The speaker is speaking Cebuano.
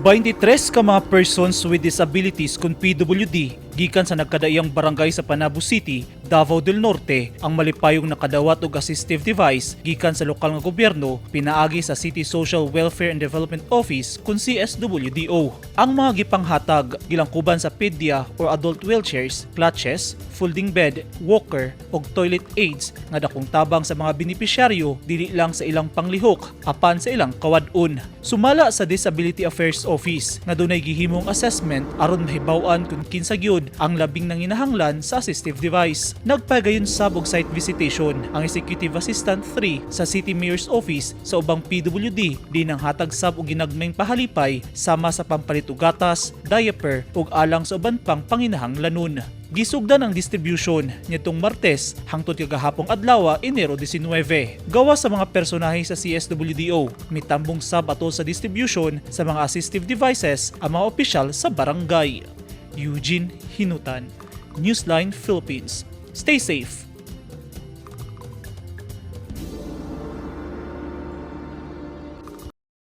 23 ka mga persons with disabilities kon PWD gikan sa nagkadaiyang barangay sa Panabo City, Davao del Norte ang malipayong nakadawat og assistive device gikan sa lokal nga gobyerno pinaagi sa City Social Welfare and Development Office kun CSWDO. Ang mga gipanghatag gilangkuban sa pedya or adult wheelchairs, clutches, folding bed, walker ug toilet aids nga dakong tabang sa mga benepisyaryo dili lang sa ilang panglihok apan sa ilang kawad-on. Sumala sa Disability Affairs Office nga dunay gihimong assessment aron mahibaw-an kung kinsa gyud ang labing nanginahanglan sa assistive device. Nagpagayon sab og site visitation ang Executive Assistant 3 sa City Mayor's Office sa ubang PWD din ang hatag sab og ginagmayng pahalipay sama sa pampalit og gatas, diaper ug alang sa uban pang panginahanglanon. Gisugdan ang distribution nitong Martes hangtod kagahapong adlaw, Enero 19. Gawa sa mga personahe sa CSWDO, mitambong sab ato sa distribution sa mga assistive devices ang mga opisyal sa barangay. Eugene Hinutan, Newsline Philippines. Stay safe.